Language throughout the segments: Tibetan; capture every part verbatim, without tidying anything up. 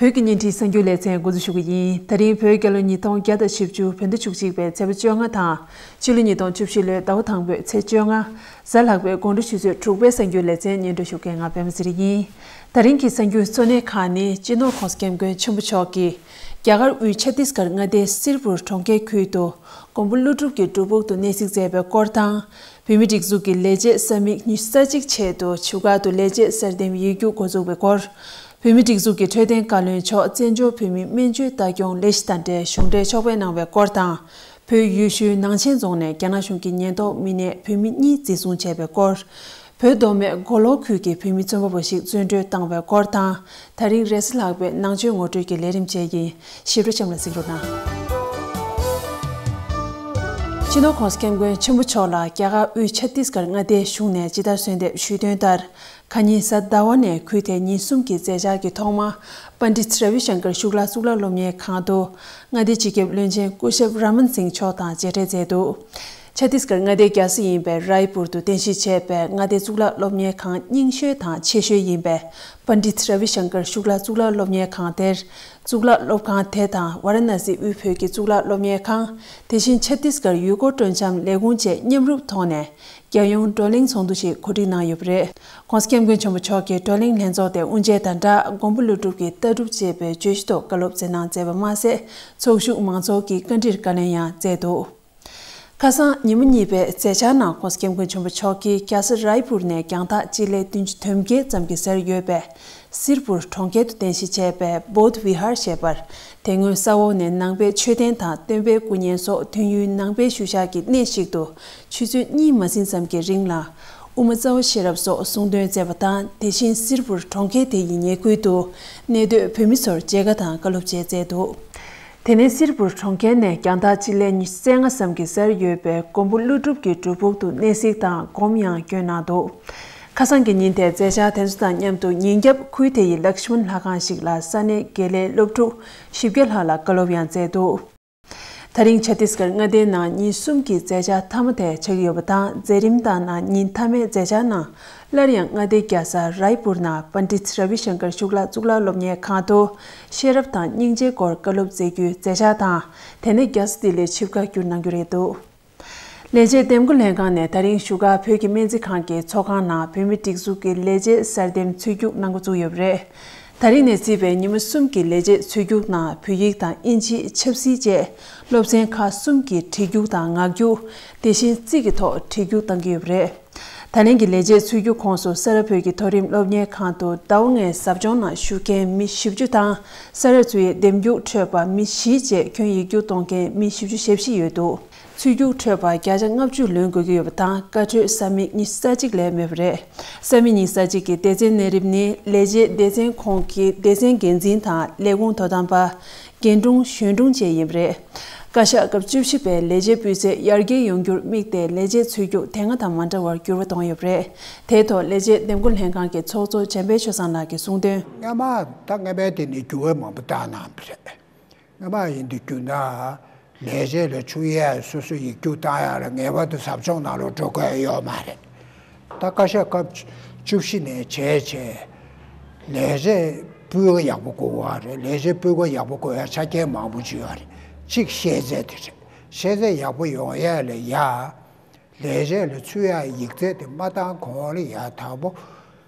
བོད་ཀྱི་བརྙན་འཕྲིན་གསར་འགྱུར་ལེ་ཚན་འགོ་འཛུགས་ཞུ་གི་ཡིན། ད་རིང་བོད་རྒྱལ་ལོ་ཉིས་སྟོང་བརྒྱ་དང་བཞི་བཅུ་བོད་ཟླ་བཅུ་གཅིག་པའི་ཚེས་པ་བཅོ་ལྔ་དང་། ཕྱི་ལོ་ཉིས་སྟོང་བཅུ་བཞི་ལོའི་ཟླ་བ་དང་པོའི་ཚེས་བཅོ་ལྔ། གཟའ་ལྷག་པའི་དགོང་དྲོ་ཆུ་ཚོད་དྲུག་པའི་གསར་འགྱུར་ལེ་ཚན་སྙན་སྒྲོན་ཞུ་མཁན་ང་པད་མ་ཚེ་རིང་ཡིན། ད་རིང་གི་གསར་འགྱུར་གཙོ་གནད་ཁག་ནི། སྤྱི་ནོར་༸གོང་ས་༸སྐྱབས་མགོན་ཆེན་པོ་མཆོག་གིས་རྒྱ་གར་དབུས་ཆ་ཏིས་གྷར་མངའ་སྡེའི་སིར་པུར་གྲོང་ཁྱེར་ཁུལ་དུ། མགོན་པོ་ཀླུ་སྒྲུབ་ཀྱི་སྒྲུབ་ཕུག་ཏུ་གནས་གཟིགས་མཛད་པའི་སྐོར་དང་། བོད་མིའི་སྒྲིག་འཛུགས་ཀྱི་ལས་བྱེད་ས་མིག་ཉི་ཤུ་རྩ་གཅིག་ཆེད་དུ་བཞུགས་སྒར་དུ་ལས་བྱེད་གསར་འདེམས་ཡིག་རྒྱུགས་འགོ་འཛུགས་པའི་སྐོར། བོད་མིའི་སྒྲིག་འཛུགས་ཀྱི་འཕྲོད་བསྟེན་བཀའ་བློན་མཆོག་བཙན་བྱོལ་བོད་མིའི་སྨན་བཅོས་ལྟ་སྐྱོང་ལས་གཞི་དང་འབྲེལ་གཞུང་འབྲེལ་ཕྱག་དཔེ་གནང་བའི་སྐོར་དང་། བོད་ཡུལ་ཤུལ་ནང་ཆེན་རྫོང་ནས་རྒྱ་ནག་གཞུང་གི་ཉེན་རྟོག་མི་སྣས་བོད་མི་གཉིས་འཛིན་བཟུང་བྱས་པའི་སྐོར། བོད་མདོ་སྨད་མགོ་ལོག་ཁུལ་གྱི་བོད་མི་རྩོམ་པ་པོ་ཞིག་བཙོན་གྲོལ་བཏང་བའི་སྐོར་དང་། ད་རིང་རེས་གཟའ་ལྷག་པའི་ནང་ཆོས་ངོ་སྤྲོད་ཀྱི་ལས་རིམ་བཅས་ཡིན། ཞིབ་ཕྲ་གཤམ་ལ་གཟིགས་རོགས་གནང་། སྤྱི་ནོར་༸གོང་ས་༸སྐྱབས་མགོན་ཆེན་པོ་མཆོག་ལ་རྒྱ་གར་དབུས་ཆ་ཏིས་གྷར་མངའ་སྡེའི་གཞུང་ནས་ཇི་ལྟར་གསོལ་འདེབས་ཞུས་དོན་ལྟར། ཁ་ཉིན་གཟའ་ཟླ་བ་ནས་ཁུལ་དེའི་ཉིན་གསུམ་གྱི་མཛད་འཆར་གྱི་ཐོག་མ། པཎྜི་ཏ་ར་བི་ཤང་ཀར་ཤུག་ལ་གཙུག་ལག་སློབ་གཉེར་ཁང་དུ། མངའ་སྡེའི་སྤྱི་ཁྱབ་བློན་ཆེན་སྐུ་ཞབས་ར་མན་སིང་མཆོག་དང་མཇལ་འཕྲད་མཛད་འདུག་ཆ་ཏིས་གྷར་མངའ་སྡེའི་རྒྱལ་ས་ཡིན་པའི་རའི་པུར་དུ་རྟེན་གཞི་བྱས་པའི་མངའ་སྡེའི་གཙུག་ལག་སློབ་གཉེར་ཁང་རྙིང་ཤོས་དང་ཆེ་ཤོས་ཡིན་པའི་པཎྜི་ཏ་ར་བི་ཤང་ཀར་ཤུག་ལ་གཙུག་ལག་སློབ་གཉེར་ཁང་དེར། གཙུག་ལག་སློབ་ཁང་དེ་དང་ཝཱ་ར་ཎ་སི་དབུས་བོད་ཀྱི་གཙུག་ལག་སློབ་གཉེར་ཁང་། དེ་བཞིན་ཆ་ཏིས་གྷར་ཡུལ་སྐོར་སྤྲོ་འཆམ་ལས་ཁུངས་བཅས་མཉམ་རུབ་ཐོག་ནས། རྒྱལ་ཡོངས་བགྲོ་གླེང་ཚོགས་འདུ་ཞིག་གོ་སྒྲིག་གནང་ཡོད་པ་རེད། ༸གོང་ས་༸སྐྱབས་མགོན་ཆེན་པོ་མཆོག་གི་བགྲོ་གླེང་ལྷན་ཚོགས་དེ་དབུ་འབྱེད་དང་སྦྲགས་མགོན་པོ་ཀླུ་སྒྲུབ་ཀྱི་ལྟ་གྲུབ་ཅེས་པའི་བརྗོད་གཞི་ཐོག་བཀའ་སློབ་སྩལ་གནང་མཛད་པ་མ་ཟད། ཚོགས་ཞུགས་མང་ཚོགས་ཀྱིས་བཀའ་འདྲིར་བཀའ་ལན་ཡང་སྩལ་འདུག་ཁ་སང་ཉིན་མོ་གཉིས་པའི་མཛད་འཆར་ནང་༸གོང་ས་༸སྐྱབས་མགོན་ཆེན་པོ་མཆོག་གིས་རྒྱལ་ས་རའི་པུར་ནས་རྒྱང་ཐག་སྤྱི་ལེ་བདུན་ཅུ་དོན་བརྒྱད་ཙམ་གྱི་སར་ཡོད་པའི། སིར་པུར་གྲོང་ཁྱེར་དུ་རྟེན་གཞི་བྱས་པའི་བོདྷ་ཝི་ཧར་ཞེས་པར། དེ་སྔོན་ས་འོག་ནས་ནང་པའི་མཆོད་རྟེན་དང་སྟོན་པའི་སྐུ་བརྙན་སོགས་དུས་ཡུན་ནང་པའི་བཞུགས་ཤག་གི་གནས་ཤིག་ཏུ་ཆུ་ཚོད་གཉིས་མ་ཟིན་ཙམ་གྱི་རིང་ལ། དབུ་མ་རྩ་བ་ཤེས་རབ་སོགས་གསུང་འདོན་མཛད་པ་དང་། དེ་བཞིན་སིར་པུར་གྲོང་ཁྱེར་དེ་ཡི་ཉེ་ཁུལ་དུ་གནས་སྡོད་བོད་མི་ཚོར་མཇལ་ཁ་དང་བཀའ་སློབ་བཅས་མཛད་འདུག་དེ་ནས་སིར་པུར་གྲོང་ཁྱེར་ནས་རྒྱང་ཐག་སྤྱི་ལེ་ཉི་ཤུ་རྩ་ལྔ་ཙམ་གྱི་སར་ཡོད་པའི་མགོན་པོ་ཀླུ་སྒྲུབ་ཀྱི་སྒྲུབ་ཕུག་ཏུ་གནས་གཟིགས་དང་སྒོམ་ཡང་བསྐྱོན་གནང་འདུག་ཁ་སང་གི་ཉིན་དེར་མཛད་འཆར་དེ་ཚོ་དང་མཉམ་དུ་ཉིན་རྒྱབ་ཁུལ་དེ་ཡི་ལག་ཤི་མན་ལྷ་ཁང་ཞིག་ལ་ས་གནས་དགེ་ལས་སློབ་ཕྲུག་བཞི་བརྒྱ་ལྷག་ལ་བཀའ་སློབ་ཡང་སྩལ་འདུག་ད་རིང་ཆ་ཏིས་གྷར་མངའ་སྡེའི་ནང་ཉིན་གསུམ་གྱི་མཛད་འཆར་མཐའ་མ་དེ་ཆགས་ཀྱི་ཡོད་པ་དང་། མཛད་རིམ་དང་ནང་ཉིན་མཐའ་མའི་མཛད་འཆར་ནང་སླར་ཡང་མངའ་སྡེའི་རྒྱལ་ས་རའི་པུར་ནང་པཎྜི་ཏ་ར་བི་ཤང་ཀར་ཤུག་ལ་གཙུག་ལག་སློབ་གཉེར་ཁང་དུ་ཤེས་རབ་དང་སྙིང་རྗེའི་སྐོར་བཀའ་སློབ་སྩལ་རྒྱུའི་མཛད་འཆར་དང་། དེ་ནས་རྒྱལ་ས་ལྡི་ལིར་ཆིབས་ཁ་བསྒྱུར་གནང་རྒྱུ་རེད་འདུག་ལས་བྱེད་འདེམས་བསྐོ་ལྷན་ཁང་ནས་ད་རིང་བཞུགས་སྒར་བོད་ཀྱི་སྨན་རྩིས་ཁང་གི་ཚོགས་ཁང་ནང་བོད་མིའི་སྒྲིག་འཛུགས་ཀྱི་ལས་བྱེད་གསར་འདེམས་ཚུད་རྒྱུགས་གནང་འགོ་བཙུགས་ཡོད་པ་རེད། ད་རིང་ནས་བརྩིས་པའི་ཉིན་མོ་གསུམ་གྱི་ལས་བྱེད་ཚུད་རྒྱུགས་ནང་བོད་ཡིག་དང་དབྱིན་ཇི། ཆབ་སྲིད་བཅས་སློབ་ཚན་ཁག་གསུམ་གྱི་བྲིས་རྒྱུགས་དང་ངག་རྒྱུགས། དེ་བཞིན་རྩིས་ཀྱི་ཐོག་བྲིས་རྒྱུགས་གཏང་གི་ཡོད་པ་རེད། ད་ལན་གྱི་ལས་བྱེད་ཚུད་རྒྱུགས་ཁོངས་སུ་ས་རཱ་བོད་ཀྱི་མཐོ་རིམ་སློབ་གཉེར་ཁང་དུ་ཟླ་བ་ལྔའི་ཟབ་སྦྱོང་ནང་ཞུགས་མཁན་མི་བཞི་བཅུ་དང་། ས་རཱ་ཚུད་ཡས་འདེམས་རྒྱུགས་འཕྲོད་པ་མི་བཞི་བཅས་ཁྱོན་ཡིག་རྒྱུགས་གཏོང་མཁན་མི་བཞི་བཅུ་ཞེ་བཞི་ཡོད་འདུག་ཚུད་རྒྱུགས་འཕྲོད་པར་བརྒྱ་ཆ་ལྔ་བཅུ་ལོན་དགོས་ཀྱི་ཡོད་པ་དང་། བཀའ་འཁྲོལ་ས་མིག་ཉི་ཤུ་རྩ་གཅིག་ལས་མེད་པ་རེད། ས་མིག་ཉི་ཤུ་རྩ་གཅིག་གི་སྡེ་ཚན་གནས་རིམ་ནི་ལས་བྱེད་སྡེ་ཚན་ཁོངས་ཀྱི་སྡེ་ཚན་འགན་འཛིན་དང་ལས་ཁུངས་དོ་དམ་པ། རྒན་དྲུང་གཞོན་དྲུང་བཅས་ཡིན་པ་རེད། བཀའ་ཤག་སྐབས་བཅུ་བཞི་པའི་ལས་བྱེད་སྤུས་ཚད་ཡར་རྒྱས་ཡོང་རྒྱུར་དམིགས་ཏེ་ལས་བྱེད་ཚུད་རྒྱུགས་དེ་སྔ་དང་མ་འདྲ་བར་འགྱུར་བ་གཏོང་ཡོད་པ་རེད། དེའི་ཐོག་ལས་བྱེད་འདེམས་བསྐོ་ལྷན་ཁང་གི་ཚོགས་གཙོ་འཇམ་དཔལ་ཆོས་བཟང་ལགས་ཀྱིས་གསུངས་དོན། སྔ་མ་ད་སྔ་མའི་དེ་ནི་འགྱུར་བ་མང་པོ་བཏང་གནང་བ་རེད། སྔ་མ་ཡིན་དུས་རྒྱུ་ན། ལས་བྱེད་ལ་ཚུད་ཡས་སོ་སོ་ཡིག་རྒྱུགས་བཏང་ཡག་ལ་ངེས་པར་དུ་ཟབ་སྦྱོང་ནང་ལ་འགྲོ་དགོས་ཡོད་མ་རེད། ད་བཀའ་ཤག་སྐབས་བཅུ་བཞི་ནས་བྱས་བྱས། ལས་བྱེད་སྤུས་ཀ་ཡག་པོ་དགོས་པ་རེད། ལས་བྱེད་སྤུས་ཀ་ཡག་པོ་དགོས་ཡག་ཆ་རྐྱེན་མང་པོ་ཅིག་ཡོད་རེད། གཅིག་ཤེས་ཚད་དེ་རེད། ཤེས་ཚད་ཡག་པོ་ཡོང་ཡས་ལ་ཡ། ལས་བྱེད་ལ་ཚུད་ཡག་ཡིག་ཚད་དེ་མ་བཏང་གོང་ལ་ཡ་དང་པོ།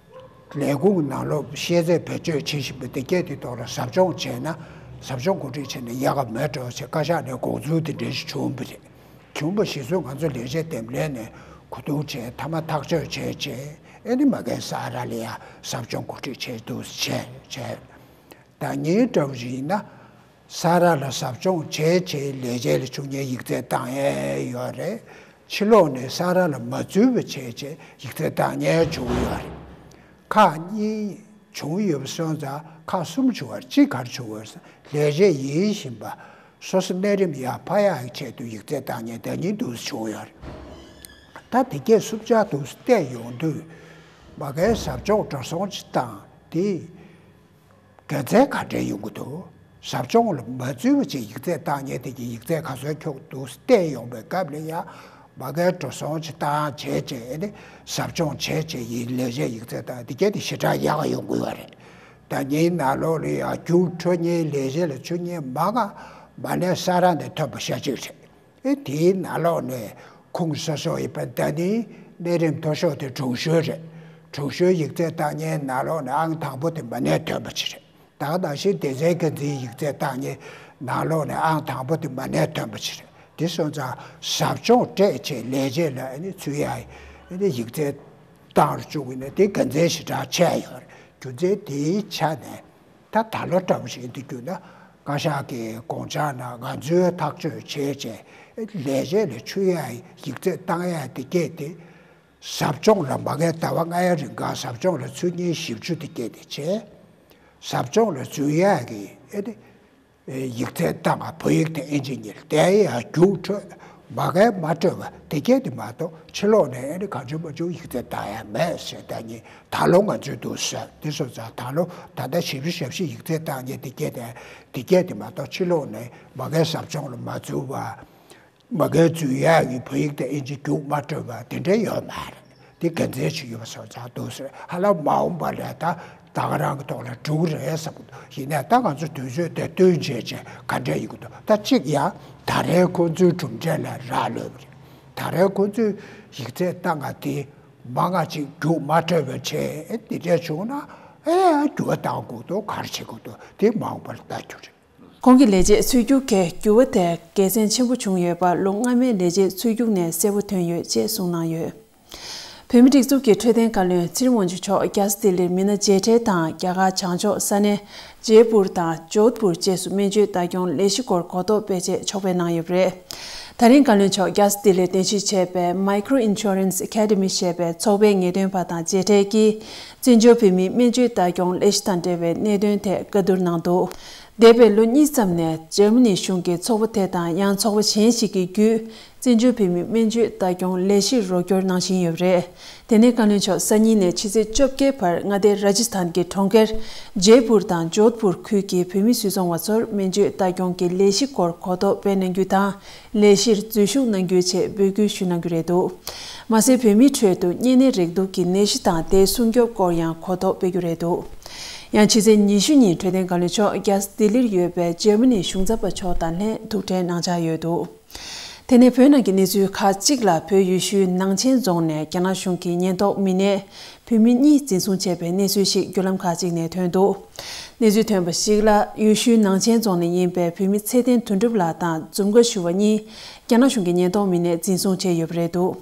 ལས་ཁུངས་ནང་ལོགས་ཤེས་ཚད་བེད་སྤྱོད་བྱེད་བཞིན་པ་དེ་གས་དེ་ཐོག་ལ་ཟབ་སྦྱོང་བྱས་ན། ཟབ་སྦྱོང་གོ་སྒྲིག་བྱས་ན་ཡག་ག་མེད་འགྲོ་ཞེས་བཀའ་ཤག་ནས་དགོངས་ཚུལ་དེ་འདྲ་ཞིག་བྱུང་བ་རེད། བྱུང་བ་གཞི་བཟུང་ང་ཚོ་ལས་བྱེད་འདེམས་ལྷན་ནས་གོ་བསྡུར་བྱས། མཐའ་མ་ཐག་གཅོད་བྱས་རྗེས། ཨེ་ནི་མ་གིར་ས་རཱ་ལ་ཡ་ཟབ་སྦྱོང་གོ་སྒྲིག་བྱས་འདུག་བྱས་བྱས། ད་ངའི་འདྲ་བོ་ཞིག་ཡིན་ན། ས་རཱ་ལ་ཟབ་སྦྱོང་བྱས་བྱས་ལས་བྱེད་ལ་ཚུད་ཡས་ཡིག་ཚད་བཏང་ཡས་ཡོད་རེད། ཕྱི་ལོགས་ནས་ས་རཱ་ལ་མ་ཚུད་པ་བྱས་བྱས་ཡིག་ཚད་བཏང་ཡས་བྱུང་ཡོད་རེད། ཁག་གཉིས་བྱུང་ཡོད་པ་སོང་ཙང་ཁག་གསུམ་བྱུང་བ་རེད། གཅིག་ག་རེ་བྱུང་བ་རེད་ཟེར་ན། ལས་བྱེད་ཡིན་བཞིན་པ་སོ་སོ་གནས་རིམ་ཡར་འཕར་ཡག་གི་ཆེད་དུ་ཡིག་ཚད་བཏང་ཡས་ཟླ་ཉིན་འདུག་སེ་བྱུང་ཡོད་རེད། ད་དེ་གས་གསུམ་ཆར་འདུག་སེ་བལྟས་ཡོང་དུས། མ་གིར་ཟབ་སྦྱོང་འགྲོ་སོང་ཅིག་བཏང་དེ། དགེ་མཚན་ག་འདྲ་ཡོང་གི་འདུག་ཟབ་སྦྱོང་ལ་མ་ཚུད་པ་ཅིག་ཡིག་ཚད་བཏང་མཁན་དེ་གི་ཡིག་ཚད་ག་ཚོད་འཁྱོག་འདུག་བལྟས་ཡོང་པའི་སྐབས་ལ་ཡང་། མ་གིར་འགྲོ་སོང་ཅིག་བཏང་བྱས་བྱས་ནས་ཟབ་སྦྱོང་བྱས་བྱས་ཡིན་ལས་བྱེད་ཡིག་ཚད་བཏང་དེ་གས་དེ་ཞེ་དྲག་ཡག་ག་ཡོང་གི་ཡོད་རེད། ཟླ་ཉིན་ནང་ལོགས་ལ་ཡང་རྒྱུགས་འཕྲོད་མཁན་ལས་བྱེད་ལ་ཚུད་མཁན་མང་ང་མ་ནས་ས་ར་ནས་ཐོན་པ་ཤ་གཅིག་རེད། ཨེ་དེའི་ནང་ལོགས་ནས་ཁུངས་གསལ་བཟོ་ཡིན་པ་ད་ནི་གནས་རིམ་མཐོ་ཤོས་དེ་དྲུང་གཞོན་རེད། དྲུང་གཞོན་ཡིག་ཚད་བཏང་མཁན་ནང་ལོགས་ནས་ཨང་དང་པོ་དེ་མ་ནས་ཐོན་པ་ཅིག་རེད། ད་ག་ནང་བཞིན་སྡེ་ཚན་འགན་འཛིན་ཡིག་ཚད་བཏང་མཁན་ནང་ལོགས་ནས་ཨང་དང་པོ་དེ་མ་ནས་ཐོན་པ་ཅིག་རེད། དེ་སོང་ཙང་ཟབ་སྦྱོང་སྤྲད་བྱས་ལས་བྱེད་ལ་ཨ་ནི་ཚུད་ཡ་ཨ་ནི་ཡིག་ཚད་བཏང་རུ་བཅུག་ཡིན་ན་དེ་དགེ་མཚན་ཞེ་དྲག་ཆེ་ཡོད་རེད། རྒྱུ་མཚན་དེའི་ཆ་ནས་ད་ད་ལོ་འདྲ་པོ་ཞིག་འདི་བརྒྱུད་ན་བཀའ་ཤག་གི་དགོངས་འཆར་ནང་ང་ཚོས་ཐག་གཅོད་བྱས་བྱས་ལས་བྱེད་ལ་ཚུད་ཡ་ཡིག་ཚད་བཏང་ཡ་དེ་གས་དེ། ཟབ་སྦྱོང་ལ་མ་གའི་ཟླ་བ་ལྔའི་རིང་ག་ཟབ་སྦྱོང་ལ་ཚུད་མཁན་བཞི་བཅུ་དེ་སྐད་དེ་བྱས། ཟབ་སྦྱོང་ལ་འཛུལ་ཡག་གི་ཨེ་ནི་ཡིག་ཚད་བཏང་བ་བོད་ཡིག་དང་ཨིན་ཇི་གཉིས་དེ་ཡང་རྒྱུགས་འཕྲོད་མ་གའི་མ་འཕྲོད་པ་དེ་སྐད་དེ་མ་གཏོགས་ཕྱི་ལོགས་ནས་ཨེ་ནི་གང་བྱུང་མ་བྱུང་ཡིག་ཚད་བཏང་ཡ་མེད་ཟེར། ད་ནི་ད་ལོ་ང་ཚོས་འདུག་ཟེར་དེ་སོང་ཙང་ད་ལོ་ད་ལྟ་ཞིབ་ཞིབ་ཞིབ་ཞིབ་ཡིག་ཚད་བཏང་མཁན་དེ་སྐད་དེ་དེ་སྐད་དེ་མ་གཏོགས་ཕྱི་ལོགས་ནས་མ་གའི་ཟབ་སྦྱོང་ལ་མ་འཛུལ་བ། མ་གའི་འཛུལ་ཡག་གི་བོད་ཡིག་དང་ཨིན་ཇི་རྒྱུགས་མ་འཕྲོད་པ་དེ་འདྲ་ཡོད་མ་རེད། དེ་དགེ་མཚན་ཞིག་ཡོད་པ་སོང་ཙང་འདུག་ཟེར། ཧ་ལམ་མ་འོངས་པ་ལ་ད་ད་ག་རང་གི་ཐོག་ལ་འགྲུབ་རེད་བསམ་གི་འདུག་ཡིན་ནའི་ད་ང་ཚོ་དུས་ཚོད་དེ་བསྟུན་བྱས་བྱས་ག་འདྲ་ཡིན་གི་འདུག་ད་གཅིག་ཡང་ད་རེས་ཁོང་ཚོའི་གྲུབ་འབྲས་ལ་རག་ལོས་པ་རེད། ད་རེས་ཁོང་ཚོས་ཡིག་ཚད་བཏང་ག་དེ་མང་ང་ཅིག་རྒྱུགས་མ་འཕྲོད་པ་བྱས་དེ་འདྲ་བྱུང་ན་ཨེ་འགྱུར་བ་གཏང་དགོས་འདུག་ག་རེ་བྱེད་དགོས་འདུག་དེ་མ་འོངས་པ་ལ་ལྟ་རྒྱུ་རེད། ཁོང་གིས་ལས་བྱེད་ཚུད་རྒྱུགས་ཀྱི་འགྱུར་བ་དེ་དགེ་མཚན་ཆེན་པོ་བྱུང་ཡོད་པ་ལོ་སྔ་མའི་ལས་བྱེད་ཚུད་རྒྱུགས་ནས་གསལ་པོ་ཐོན་ཡོད་ཅེས་གསུངས་གནང་ཡོད། བོད་མིའི་སྒྲིག་འཛུགས་ཀྱི་འཕྲོད་བསྟེན་བཀའ་བློན་ཚེ་རིང་དབང་ཕྱུག་མཆོག་རྒྱལ་ས་ལྡི་ལིར་མི་སྣ་མཇལ་འཕྲད་དང་རྒྱ་གར་བྱང་ཕྱོགས་ས་གནས་ཇེ་པུར་དང་ཇོད་པུར་བཅས་སུ་སྨན་བཅོས་ལྟ་སྐྱོང་ལས་གཞི་སྐོར་གོ་རྟོགས་སྤེལ་ཆེད་ཕྱག་ཕེབས་གནང་ཡོད་པ་རེད། ད་རིང་བཀའ་བློན་མཆོག་རྒྱལ་ས་ལྡི་ལིར་རྟེན་གཞི་བྱས་པའི་Micro Insurance Academy ཞེས་པའི་ཚོགས་པའི་ངེས་སྟོན་པ་དང་མཇལ་འཕྲད་ཀྱིས་བཙན་བྱོལ་བོད་མིའི་སྨན་བཅོས་ལྟ་སྐྱོང་ལས་གཞི་དང་འབྲེལ་བའི་གནད་དོན་ཐད་བཀའ་བསྡུར་གནང་འདུག་འདས་པའི་ལོ་གཉིས་ཙམ་ནས་འཇར་མ་ནི་གཞུང་གི་ཚོགས་པ་དེ་དང་ཡང་ཚོགས་པ་གཞན་ཞིག་གི་བརྒྱུད་བཙན་བྱོལ་བོད་མིའི་སྨན་བཅོས་ལྟ་སྐྱོང་ལས་གཞིར་རོགས་སྐྱོར་གནང་བཞིན་ཡོད་པ་རེད། དེ་ནས་བཀའ་བློན་མཆོག་སང་ཉིན་ནས་ཕྱི་ཚེས་བཅོ་བརྒྱད་བར་མངའ་སྡེ་ར་ཇི་སི་ཐན་གྱི་གྲོང་ཁྱེར་ཇེ་པུར་དང་ཇོད་པུར་ཁུལ་གྱི་བོད་མི་སུད་ཚོང་བ་ཚོར་སྨན་བཅོས་ལྟ་སྐྱོང་གི་ལས་གཞི་སྐོར་གོ་རྟོགས་སྤེལ་གནང་རྒྱུ་དང་ལས་གཞིར་འཛུལ་ཞུགས་གནང་རྒྱུའི་ཆེད་འབོད་སྐུལ་ཞུས་གནང་རྒྱུ་རེད་འདུག་མ་ཟད་བོད་མིའི་ཁྲོད་དུ་གཉན་ནད་རེག་དུག་གི་ནད་གཞི་དང་དེའི་སྲུང་སྐྱོབ་སྐོར་ཡང་གོ་རྟོགས་སྤེལ་རྒྱུ་རེད་འདུག་ཡང་ཕྱི་ཚེས་ཉི་ཤུ་ཉིན་འཕྲོད་བསྟེན་བཀའ་བློན་མཆོག་རྒྱལ་ས་ལྡི་ལིར་ཡོད་པའི་འཇར་མ་ནིའི་གཞུང་ཚབ་པ་མཆོག་དང་ལྷན་ཐུག་འཕྲད་གནང་འཆར་ཡོད་འདུག་དེ་ནས་བོད་ནང་གི་གནས་ཚུལ་ཁག་ཅིག་ལ། བོད་ཡུལ་ཤུལ་ནང་ཆེན་རྫོང་ནས་རྒྱ་ནག་གཞུང་གི་ཉེན་རྟོག་མི་སྣས་བོད་མི་གཉིས་འཛིན་བཟུང་བྱས་པའི་གནས་ཚུལ་ཞིག་བརྒྱུད་ལམ་ཁག་ཅིག་ནས་ཐོན་འདུག་གནས་ཚུལ་ཐོན་པ་ཞིག་ལ། ཡུལ་ཤུལ་ནང་ཆེན་རྫོང་ནས་ཡིན་པའི་བོད་མི་ཚེ་བརྟན་དོན་གྲུབ་ལགས་དང་འཛུམ་དགའ་ཞུ་བ་གཉིས་རྒྱ་ནག་གཞུང་གི་ཉེན་རྟོག་མི་སྣས་འཛིན་བཟུང་བྱས་ཡོད་པ་རེད་འདུག་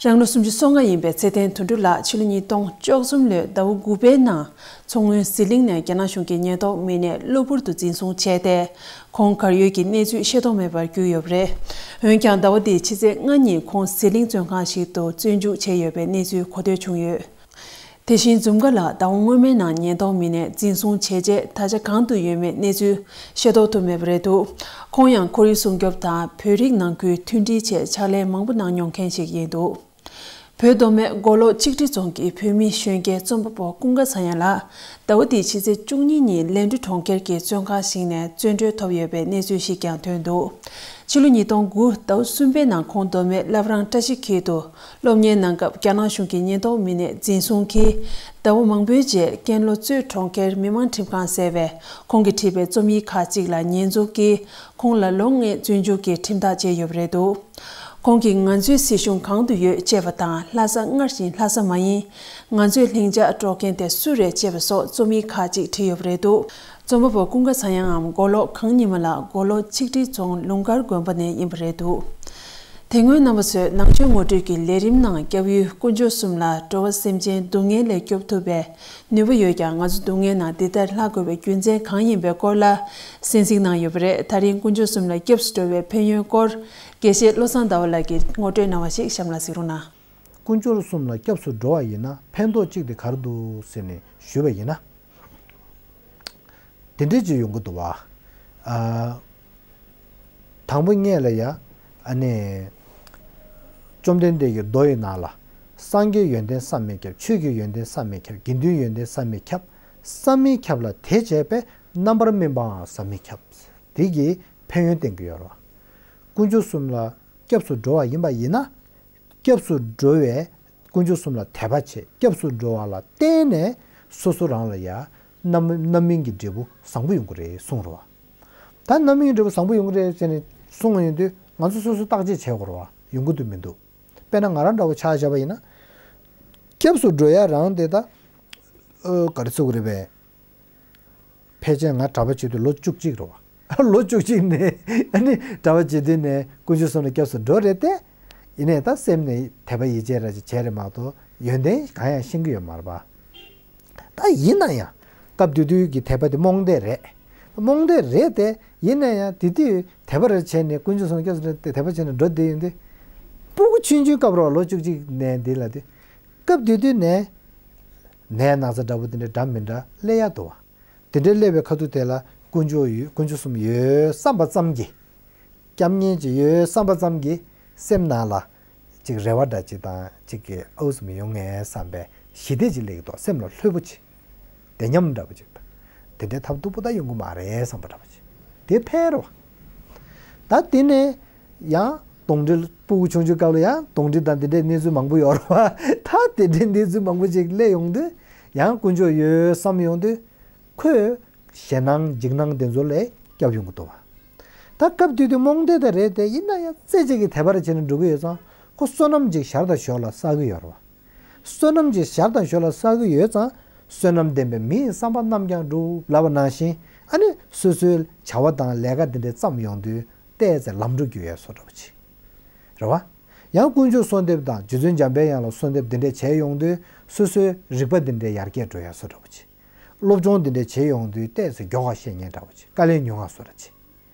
རང་ལོ་སུམ་ཅུ་སོ་ལྔ་ཡིན་པའི་ཚེ་བརྟན་དོན་གྲུབ་ལགས་ཕྱི་ལོ་ཉིས་སྟོང་བཅུ་གསུམ་ལོའི་ཟླ་བ་དགུ་པའི་ནང་མཚོ་སྔོན་ཟི་ལིང་ནས་རྒྱ་ནག་གཞུང་གི་ཉེན་རྟོག་མི་སྣས་གློ་བུར་དུ་འཛིན་བཟུང་བྱས་ཏེ། ཁོང་གར་ཡོད་ཀྱི་གནས་ཚུལ་ཤེས་རྟོགས་མེད་པར་གྱུར་ཡོད་པ་རེད། འོན་ཀྱང་ཟླ་བ་འདིའི་ཕྱི་ཚེས་ལྔ་ཉིན་ཁོང་ཟི་ལིང་བཙོན་ཁང་ཞིག་ཏུ་བཙོན་འཇུག་བྱས་ཡོད་པའི་གནས་ཚུལ་གོ་ཐོས་བྱུང་ཡོད། དེ་བཞིན་འཛུམ་དགའ་ལགས་ཟླ་བ་སྔོན་མའི་ནང་ཉེན་རྟོག་མི་སྣས་འཛིན་བཟུང་བྱས་རྗེས་ད་ཆ་གང་དུ་ཡོད་མེད་གནས་ཚུལ་ཤེས་རྟོགས་ཐུབ་མེད་པ་རེད་འདུག་ཁོང་ཡང་ཁོར་ཡུག་སྲུང་སྐྱོབ་དང་བོད་རིགས་ནང་ཁུལ་མཐུན་སྒྲིལ་ཆེད་ཕྱག་ལས་མང་པོ་གནང་མྱོང་མཁན་ཞིག་ཡིན་འདུག་བོད་མདོ་སྨད་མགོ་ལོག་ཆིག་ཁྲི་རྫོང་གི་བོད་མི་གཞོན་སྐྱེས་རྩོམ་པ་པོ་ཀུན་དགའ་ཚངས་དབྱངས་ལགས་ཟླ་བ་འདིའི་ཕྱི་ཚེས་བཅུ་གཉིས་ཉིན་ལན་གྲུ་གྲོང་ཁྱེར་གྱི་བཙོན་ཁང་ཞིག་ནས་བཙོན་གྲོལ་ཐོབ་ཡོད་པའི་གནས་ཚུལ་ཞིག་ཀྱང་ཐོན་འདུག་ཕྱི་ལོ་ཉིས་སྟོང་དགུ་ཟླ་བ་གསུམ་པའི་ནང་ཁོང་མདོ་སྨད་བླ་བྲང་བཀྲ་ཤིས་འཁྱིལ་དུ་སློབ་གཉེར་གནང་སྐབས་རྒྱ་ནག་གཞུང་གི་ཉེན་རྟོག་མི་སྣས་འཛིན་བཟུང་གིས་ཟླ་བ་མང་པོའི་རྗེས་ཀན་ལྷོ་གཙོས་གྲོང་ཁྱེར་མི་མང་ཁྲིམས་ཁང་ཟེར་བས་ཁོང་གིས་བྲིས་པའི་རྩོམ་ཡིག་ཁག་ཅིག་ལ་ཉེས་འཛུགས་ཀྱིས་ཁོང་ལ་ལོ་ལྔའི་བཙོན་འཇུག་གི་ཁྲིམས་ཐག་བཅད་ཡོད་པ་རེད་འདུག་ཁོང་གིས་ང་ཚོའི་སྲིད་གཞུང་གང་དུ་ཡོད་ཅེས་པ་དང་ལྷ་ས་སྔར་བཞིན་ལྷ་ས་མ་ཡིན། ང་ཚོས་ལྷིང་འཇགས་དཀྲོག་མཁན་དེ་སུ་རེད་ཅེས་པ་སོགས་རྩོམ་ཡིག་ཁག་ཅིག་བྲིས་ཡོད་པ་རེད་འདུག་རྩོམ་པ་པོ་ཀུན་དགའ་ཚངས་དབྱངས་འམ་མགོ་ལོག་གངས་ཉི་མ་ལགས་མགོ་ལོག་ཆིག་ཁྲི་རྫོང་ལུང་དཀར་དགོན་པ་ནས་ཡིན་པ་རེད་འདུག་དེ་སྔོན་རྣམ་པ་ཚོས་ནང་ཆོས་ངོ་སྤྲོད་ཀྱི་ལས་རིམ་ནང་སྐྱབས་ཡུལ་དཀོན་མཆོག་གསུམ་ལ་འགྲོ་བ་སེམས་ཅན་སྡུག་བསྔལ་ལས་སྐྱོབ་ཐུབ་པའི་ནུས་པ་ཡོད་ཀྱང་ང་ཚོ་སྡུག་བསྔལ་ནང་འདི་ལྟར་ལྷག་དགོས་པའི་རྒྱུ་མཚན་གང་ཡིན་པའི་སྐོར་ལ་གསན་གཟིགས་གནང་ཡོད་པ་རེད། ད་རིང་དཀོན་མཆོག་གསུམ་ལ་སྐྱབས་སུ་འགྲོ་བའི་ཕན་ཡོན་སྐོར་དགེ་བཤེས་བློ་བཟང་ཟླ་བ་ལགས་ཀྱིས་ངོ་སྤྲོད་གནང་བ་ཞིག་གཤམ་ལ་གཟིགས་རོགས་གནང་། དཀོན་མཆོག་གསུམ་ལ་སྐྱབས་སུ་འགྲོ་བ་ཡིན་ན་ཕན་ཐོགས་གཅིག་དེ་ག་རེ་འདུག་ཟེར་ནས་ཞུས་པ་ཡིན་ན། དེ་འདྲས་ཅིག་ཡོང་གི་འདུག་བ། ཨ། དང་པོ་ངས་ལ་ཡ། ཨ་ནི། བཅོམ་ལྡན་འདས་ཀྱི་མདོ་ཡི་ནང་ལ། སངས་རྒྱས་ཡོན་ཏན་བསམ་མི་ཁྱབ། ཆོས་ཀྱི་ཡོན་ཏན་བསམ་མི་ཁྱབ། དགེ་འདུན་ཡོན་ཏན་བསམ་མི་ཁྱབ། བསམ་མི་ཁྱབ་ལ་དེ་བྱས་པས་རྣམ་པར་སྨིན་པའང་བསམ་མི་ཁྱབ། དེ་གིས་ཕན་ཡོན་བསྟན་གྱི་ཡོད་རེད་བ། དཀོན་མཆོག་གསུམ་ལ་སྐྱབས་སུ་འགྲོ་བ་ཡིན་པ་ཡིན་ན། སྐྱབས་སུ་འགྲོ་བའི་དཀོན་མཆོག་གསུམ་ལ་དད་པ་བྱེད། སྐྱབས་སུ་འགྲོ་བ་ལ་བརྟེན་ནས་སོ་སོ་རང་ལ་ཡ་ རྣམ་རྣམ་སྨིན་གྱི་འབྲས་བུ་བཟང་པོ་ཡོང་གི་རེད་གསུངས་རེད་བ། ད་རྣམ་སྨིན་གྱི་འབྲས་བུ་བཟང་པོ་ཡོང་གི་རེད་ཟེར་ནས་གསུངས་ཡོང་དུས་ང་ཚོ་སོ་སོ་བརྟག་དཔྱད་བྱེད་དགོས་རེད་བ། ཡོང་གི་འདུག་མི་འདུག་དཔེར་ན་ང་རང་འདྲ་བོ་ཆ་བཞག་པ་ཡིན་ན། སྐྱབས་སུ་འགྲོ་ཡ་རང་དེ་ད། ཨོ་ག་རེ་ཟེར་དགོས་རེད་པས། ཕལ་ཆེར་ང་གྲྭ་པ་བྱེད་དུས་ལོ་བཅུ་གཅིག་རེད་བ། ལོ་བཅུ་གཅིག་ནས་ཨ་ནི་གྲྭ་པ་བྱེད་དུས་ནས་དཀོན་མཆོག་གསུམ་ལ་སྐྱབས་སུ་འགྲོ་རེད་དེ། ཡིན་ནའི་ད་སེམས་ནས་དད་པ་ཡིད་ཆེས་ར་ཅིག་བྱས་རེད་མ་གཏོགས་ཡོན་ཏན་གང་ཡང་ཤེས་ཀྱི་ཡོད་མ་རེད་པ། ད་ཡིན་ན་ཡང་སྐབས་དེ་དུས་ཀྱི་དད་པ་དེ་རྨོངས་དད་རེད། རྨོངས་དད་རེད་དེ། ཡིན་ན་ཡང་དེ་དུས་དད་པ་རེ་བྱས་ནས་དཀོན་མཆོག་གསུམ་སྐྱབས་སུ་འགྲོ་དེ་དད་པ་བྱས་ནས་འགྲོ་བསྡད་ཡོང་དུས། སྤུ་གུ་ཆུང་ཆུང་སྐབས་རེད་བ། ལོ་བཅུ་གཅིག་ནས་འདི་ལ་དེ། སྐབས་དེ་དུས་ནས་ནད་ན་ཚ་འདྲ་པོ་དེ་འདྲ་འདྲ་མི་འདྲ་སླེབས་ཡ་འདུག་བ། དེ་འདྲ་སླེབས་པའི་ཁ་ཐུག་དེ་ལ་དཀོན་མཆོག་ཡོད། དཀོན་མཆོག་གསུམ་ཡོད་བསམ་པ་ཙམ་གྱིས། སྐྱབས་མཉེས་ཅིག་ཡོད་བསམ་པ་ཙམ་གྱིས་སེམས་ནང་ལ་ཅིག་རེ་བ་འདྲ་ཅིག་དང་ཅིག་གི་ཨུ་ཙམ་ཡོང་ངེས་བསམ་པའི་ཞི་བདེ་ཅིག་སླེབས་ཀྱི་འདུག་སེམས་ལ་ལྷོད་པོ་ཅིག་བདེ་ཉམས་འདྲ་པོ་ཅིག་དང་། དེ་འདྲའི་ཐབས་སྡུག་པོ་ད་ཡོང་གི་མ་རེད་བསམ་པ་འདྲ་པོ་ཅིག་དེ་ཕན་རེད་བ། ད་དེ་ནས་ཡང་གདོན་འདྲེ། སྤུ་གུ་ཆུང་ཆུང་སྐབས་ལ་ཡང་གདོན་འདྲེ་དང་དེ་འདྲའི་གནས་ཚུལ་མང་པོ་ཡོད་རེད་བ། ད་དེ་འདྲའི་གནས་ཚུལ་མང་པོ་ཅིག་སླེབས་ཡོང་དུས་ཡང་དཀོན་མཆོག་ཡོད་བསམ་ཡོང་དུས། ཁོས་ཞེད་སྣང་འཇིགས་སྣང་དེ་ཚོ་ལས་སྐྱོབ་ཡོང་གི་འདུག་བ། ད་སྐབས་དེ་དུས་རྨོངས་དད་དེ་རེད་དེ། ཡིན་ན་ཡང་རྩེ་གཅིག་གི་དད་པ་རེ་བྱས་ནས་འགྲོ་གི་ཡོད་ཙང་ཁོ་བསོད་ནམས་ཅིག་ཞར་དང་ཞོར་ལ་བསགས་ཀྱི་ཡོད་རེད་བ། བསོད་ནམས་ཅིག་ཞར་དང་ཞོར་ལ་བསགས་ཀྱི་ཡོད་ཙང་བསོད་ནམས་ལྡན་པའི་མི་ཡི་བསམ་པ་རྣམས་ཀྱང་འགྲུབ་ལབ་པ་ནང་བཞིན། ཨ་ནི་སོ་སོའི་བྱ་བ་དང་ལས་ཀ་དེ་འདྲ་བརྩམས་ཡོང་དུས་ཏོག་ཙམ་ལམ་འགྲོ་རྒྱུ་ཡོད་བཟོ་འདྲ་པོ་ཅིག་རེད་བ། ཡང་དཀོན་མཆོག་གསོལ་འདེབས་དང་རྗེ་བཙུན་འཇམ་པའི་དབྱངས་ལ་གསོལ་འདེབས་དེ་འདྲ་བྱས་ཡོང་དུས་སོ་སོའི་རིག་པ་དེ་འདྲ་ཡར་རྒྱས་འགྲོ་ཡ་བཟོ་འདྲ་པོ་ཅིག་སློབ་སྦྱོང་དེ་འདྲ་བྱས་ཡོང་དུས་ཏོག་ཙམ་མགྱོགས་པ་ཤེས་མཁན་འདྲ་པོ་ཅིག་དཀའ་ལས་ཉུང་བ་བཟོ་འདྲ་ཅིག་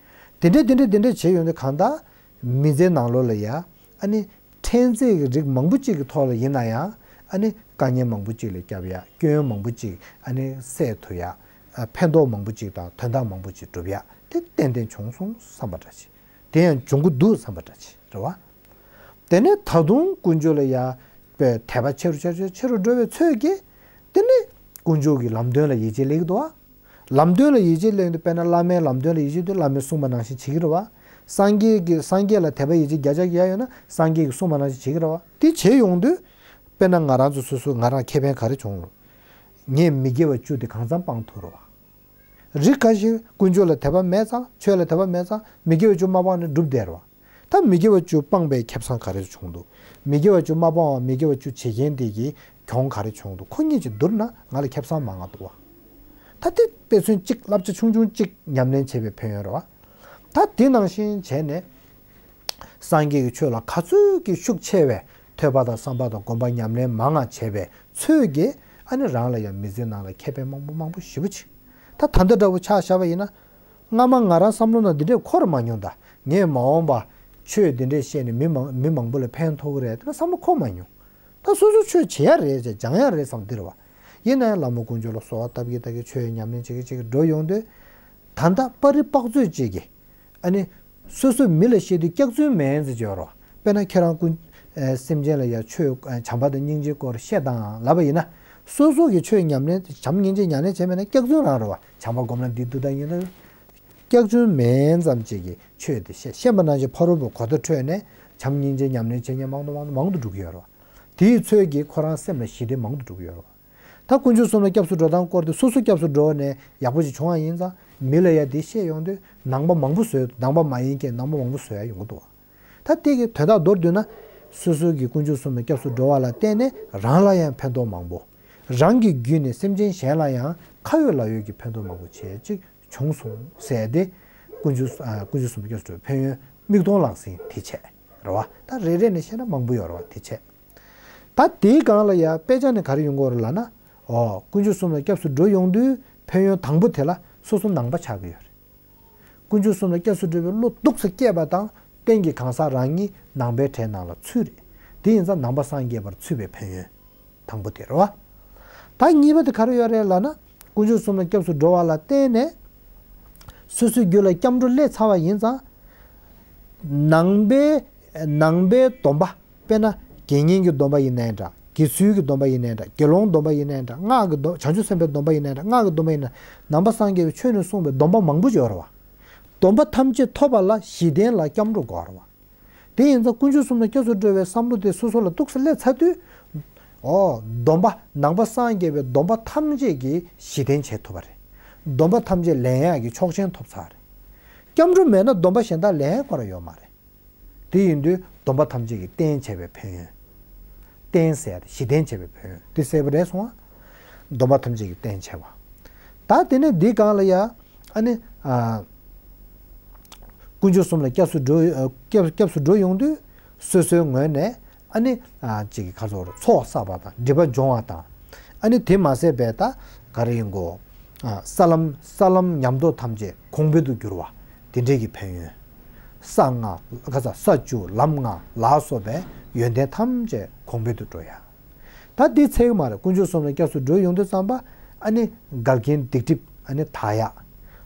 དེ་འདྲ་དེ་འདྲ་དེ་འདྲ་བྱས་ཡོང་དུས་གང་ལྟར་མི་ཚེའི་ནང་ལོགས་ལ་ཡ། ཨ་ནི་ཕྲན་ཚེགས་ཀྱི་རིགས་མང་པོ་ཅིག་གི་ཐོག་ལ་ཡིན་ན་ཡང་། ཨ་ནི་དཀའ་ངལ་མང་པོ་ཅིག་ལ་བསྐྱབས་ཡ། སྐྱོན་མང་པོ་ཅིག་ཨ་ནི་སེལ་ཐུབ་ཡ། ཨ་ཕན་ཐོགས་མང་པོ་ཅིག་དང་དོན་དག་མང་པོ་ཅིག་འགྲུབ་ཡ་དེ་ཏན་ཏན་བྱུང་སོང་བསམ་པ་འདྲ་ཅིག་དེ་ཡང་འབྱུང་གི་འདུག་བསམ་པ་འདྲ་ཅིག་རེད་བ། དེ་ནས་ད་དུང་དཀོན་མཆོག་ལ་ཡ་པའི་དད་པ་ཆེ་རུ་ཆེ་རུ་ཆེ་རུ་འགྲོ་བའི་ཚོད་ཀྱིས། དེ་ནས་དཀོན་མཆོག་གི་ལམ་སྟོན་ལ་ཡིད་ཆེས་སླེབས་ཀྱི་འདུག་བ། ལམ་སྟོན་ལ་ཡིད་ཆེས་སླེབས་དུས་དཔེར་ན་བླ་མའི་ལམ་སྟོན་ལ་ཡིད་ཆེས་དུས་བླ་མས་གསུངས་པ་ནང་བཞིན་བྱེད་ཀྱི་རེད་བ། སངས་རྒྱས་ཀྱི་སངས་རྒྱས་ལ་དད་པ་ཡིད་ཆེས་བརྒྱ་ཆ་བརྒྱ་ཡོད་ན་སངས་རྒྱས་ཀྱིས་གསུངས་པ་ནང་བཞིན་བྱེད་ཀྱི་རེད་བ། དེ་བྱེད་ཡོང་དུས། དཔེར་ན་ང་རང་ཚོ་སོ་སོ་ང་རང་ཁེ་ཕན་ག་རེ་བྱུང་། ངས་མི་དགེ་བ་བཅུ་དེ་གང་འཚམ་སྤང་ཐུབ་རེད་བ། རིགས་ཁ་ཤས་དཀོན་མཆོག་ལ་དད་པ་མེད་ཙང་ཆོས་ལ་དད་པ་མེད་ཙང་མི་དགེ་བ་བཅུ་མ་སྤངས་ནས་འགྲུབ་བསྡད་རེད་བ། ད་མི་དགེ་བ་བཅུ་སྤངས་པའི་ཁེ་བཟང་ག་རེ་བྱུང་འདུག་མི་དགེ་བ་བཅུ་མ་སྤངས་པ་མི་དགེ་བ་བཅུ་བྱེད་མཁན་དེ་གི་གྱོང་ག་རེ་བྱུང་འདུག་ཁོ་གཉིས་ཀྱིས་བསྡུར་ན་ང་ལ་ཁེ་བཟང་མང་ང་འདུག་བ། ད་དེ་དཔེ་མཚོན་གཅིག་བསླབ་བྱ་ཆུང་ཆུང་གཅིག་ཉམས་ལེན་བྱས་པའི་ཕན་ཡོན་རེད་བ། ད་དེ་ནང་བཞིན་བྱས་ནས། སངས་རྒྱས་ཀྱི་ཆོས་ལ་ག་ཚོད་ཀྱི་ཤུགས་ཆེ་བས་ཐོས་པ་དང་བསམ་པ་དང་སྒོམ་པ་ཉམས་ལེན་མང་ང་བྱས་པའི་ཚོད་ཀྱིས་ཨ་ནི་རང་ལ་ཡང་མི་ཚེའི་ནང་ལ་ཁེ་ཕན་མང་པོ་མང་པོ་ཞེ་པོ་ཅིག་ད་ད་ལྟ་འདྲ་བོ་ཆ་བཞག་པ་ཡིན་ན། སྔ་མ་ང་རང་བསམ་བློ་ནང་འདི་འདྲས་འཁོར་མ་མྱོང་། ད་ངས་མ་འོངས་པ་ཆོས་འདི་འདྲས་བཤད་ནས་མི་མང་མི་མང་པོ་ལ་ཕན་ཐོགས་ཀྱི་རེད་དེ་བསམ་བློ་འཁོར་མ་མྱོང་། ད་སོ་སོ་ཆོས་བྱེད་ཡ་རེད་ཅེས་སྦྱང་ཡ་རེད་བསམ་འདི་རེད་བ། ཡིན་ན་ཡང་བླ་མ་དཀོན་མཆོག་ལ་གསོལ་བ་བཏབ་ཀྱི་བཏབ་ཀྱི་ཆོས་ཉམས་ལེན་བྱེད་ཀྱི་བྱེད་ཀྱི་འགྲོ་ཡོང་དུས། ད་ལྟ་པར་རིས་དཔག་ཚོད་ཅིག་གིས་ཨ་ནི་སོ་སོ་མི་ལ་བཤད་དུས་སྐྱག་རྫུན་མིན་ཟེར་གྱི་ཡོད་རེད། དཔེར་ན་ཁྱེད་རང་ཀུན་ཨ་སེམས་ཅན་ལ་ཡང་ཆོས་ཨ་བྱམས་པ་དང་སྙིང་རྗེའི་སྐོར་བཤད་དང་ལབ་པ་ཡིན་ན། སོ་སོ་གིས་ཆོས་ཉམས་ལེན་བྱམས་སྙིང་རྗེ་ཉམས་ལེན་བྱས་མེད་ན་སྐྱག་རྫུན་རང་རེད་བ། བྱམས་པ་སྒོམ་ན་འདི་འདུག་ད་ཡིན་ན། སྐྱག་རྫུན་མིན་ཙམ་ཅིག་གིས་ཆོས་དེ་བཤད་བཤད་པ་ནང་བཞིན་ཕ་རོལ་པོ་གོ་བརྡ་འཕྲོད་ནས་བྱམས་སྙིང་རྗེ་ཉམས་ལེན་བྱེད་མཁན་མང་དུ་མང་དུ་མང་དུ་འགྲོ་གི་ཡོད་རེད་བ། དེའི་ཚོད་ཀྱིས་ཁོ་རང་སེམས་ལ་ཞི་བདེ་མང་དུ་འགྲོ་གི་ཡོད་རེད་བ། ད་དཀོན་མཆོག་གསུམ་ལ་སྐྱབས་སུ་འགྲོ་སྟངས་སྐོར་དེ་སོ་སོ་སྐྱབས་སུ་འགྲོ་ནས་ཡག་པོ་ཞིག་བྱུང་བ་ཡིན་ཙང་མི་ལ་ཡ་དེ་བཤད་ཡོང་དུས་ནང་པ་མང་པོ་བཟོས་ནང་པ་མ་ཡིན་མཁན་ནང་པ་མང་པོ་བཟོ་ཡ་ཡོང་གི་འདུག་ད་དེ་གི་དོན་དག་མདོར་བསྡུས་ན། སོ་སོ་གི་དཀོན་མཆོག་གསུམ་ལ་སྐྱབས་སུ་འགྲོ་བ་ལ་བརྟེན་ནས་རང་ལ་ཡང་ཕན་ཐོགས་མང་པོ། རང་གི་བརྒྱུད་ནས་སེམས་ཅན་གཞན་ལ་ཡང་ཁ་ཡོད་ལག་ཡོད་ཀྱི་ཕན་ཐོགས་མང་པོ་བྱས་ཅིག་བྱུང་སོང་ཟེར་ཏེ། དཀོན་མཆོག་ཨ་དཀོན་མཆོག་གསུམ་ལ་སྐྱབས་སུ་འགྲོ་བའི་ཕན་ཡོན་མིག་མཐོང་ལག་ཟིན་དེ་བྱས་རེད་བ། ད་རེ་རེ་ནས་བཤད་ན་མང་པོ་ཡོད་རེད་བ་དེ་བྱས། ད་དེའི་སྒང་ལ་ཡ་དཔེ་ཆ་ནས་ག་རེ་ཡོང་གི་ཡོད་རེད་ལབ་ན། ཨོ་དཀོན་མཆོག་གསུམ་ལ་སྐྱབས་སུ་འགྲོ་ཡོང་དུས་ཕན་ཡོན་དང་པོ་དེ་ལ་སོ་སོ་ནང་པ་ཆགས་ཀྱི་ཡོད་རེད། དཀོན་མཆོག་གསུམ་ལ་སྐྱབས་སུ་འགྲོ་བའི་བློ་སྡུག་ས་སྐྱེས་པ་དང་རྟེན་གྱི་གང་ཟག་རང་ཉིད་ནང་པའི་གྲས་ནང་ལ་ཚུད་རེད། དེ་ཡིན་ཙང་ནང་པ་སངས་རྒྱས་པར་ཚུད་པའི་ཕན་ཡོན་དང་པོ་དེ་རེད་བ། ད་གཉིས་པ་དེ་ག་རེ་ཡོད་རེད་ལབ་ན། དཀོན་མཆོག་གསུམ་ལ་སྐྱབས་སུ་འགྲོ་བ་ལ་བརྟེན་ནས་སོ་སོའི་རྒྱུད་ལ་སྐྱབས་འགྲོ་སླེབས་ཚར་བ་ཡིན་ཙང་། ནང་པའི་ནང་པའི་སྡོམ་པ། དཔེར་ན་དགེ་བསྙེན་གྱི་སྡོམ་པ་ཡིན་ནའི་འདྲ། དགེ་ཚུལ་གྱི་སྡོམ་པ་ཡིན་ནའི་འདྲ། དགེ་སློང་སྡོམ་པ་ཡིན་ནའི་འདྲ། སྔགས་ཀྱི་སྡོམ་བྱང་ཆུབ་སེམས་དཔའི་སྡོམ་པ་ཡིན་ནའི་འདྲ། སྔགས་ཀྱི་སྡོམ་པ་ཡིན་ན་ནང་པ་སངས་རྒྱས་པའི་ཆོས་ནས་གསུངས་པའི་སྡོམ་པ་མང་པོ་ཡོད་རེད་བ། སྡོམ་པ་ཐམས་ཅད་ཐོབ་པ་ལ་གཞི་རྟེན་ལ་སྐྱབས་འགྲོ་དགོས་རེད་བ། དེ་ཡིན་ཙང་དཀོན་མཆོག་གསུམ་ལ་སྐྱབས་སུ་འགྲོ་བའི་བསམ་བློ་དེ་སོ་སོ་ལ་སྡུག་ས་སླེབས་ཚར་དུས། ཨོ། སྡོམ་པ་ནང་པ་སངས་རྒྱས་པའི་སྡོམ་པ་ཐམས་ཅད་ཀྱི་གཞི་རྟེན་བྱེད་ཐུབ་པ་རེད། སྡོམ་པ་ཐམས་ཅད་ལེན་ཡག་གི་ཆོག་མཆན་ཐོབ་ཚར་རེད། སྐྱབས་འགྲོ་མེད་ན་སྡོམ་པ་གཞན་དག་ལེན་ཡག་ཁོ་རང་ཡོད་མ་རེད། དེ་ཡིན་དུས་སྡོམ་པ་ཐམས་ཅད་ཀྱི་རྟེན་བྱས་པའི་ཕན་ཡོན། རྟེན་ཟེར་ཡ་དེ་གཞི་རྟེན་བྱས་པའི་ཕན་ཡོན་དེ་གསལ་པོ་རེད་སོང་ང་། སྡོམ་པ་ཐམས་ཅད་ཀྱི་རྟེན་བྱས་པ། ད་དེ་ནས་འདི་སྒང་ལ་ཡ། ཨ་ནི། ཨ། དཀོན་མཆོག་གསུམ་ལ་སྐྱབས་སུ་འགྲོ། ཨ། སྐྱབས་སྐྱབས་སུ་འགྲོ་ཡོང་དུས། སོ་སོའི་ངོས་ནས། ཨ་ནི། ཨ། ཅིག་གི་ཁ་ཚོར་ཚོགས་བསགས་པ་དང་སྒྲིབ་པ་སྦྱོང་བ་དང་། ཨ་ནི་དེ་མ་ཟད་པའི་ད་ག་རེ་ཡིན་གོ། ཨ། ས་ལམ་ས་ལམ་ཉམས་རྟོགས་ཐམས་ཅད་གོང་འཕེལ་དུ་འགྱུར་བ། དེ་འདྲས་ཀྱི་ཕན་ཡོན། གསང་སྔགས་ཁ་ཚ་ས་བཅུ་ལམ་ལྔ་ལ་སོགས་པའི་ཡོན་ཏན་ཐམས་ཅད་གོང་འཕེལ་དུ་འགྲོ་ཡ། ད་འདི་ཚད་ཀྱི་མ་རེད། དཀོན་མཆོག་གསུམ་ལ་སྐྱབས་སུ་འགྲོ་ཡོང་དུས་ཙམ་པ། ཨ་ནི་འགལ་རྐྱེན་སྡིག་སྒྲིབ་ཨ་ནི་དག་ཡག།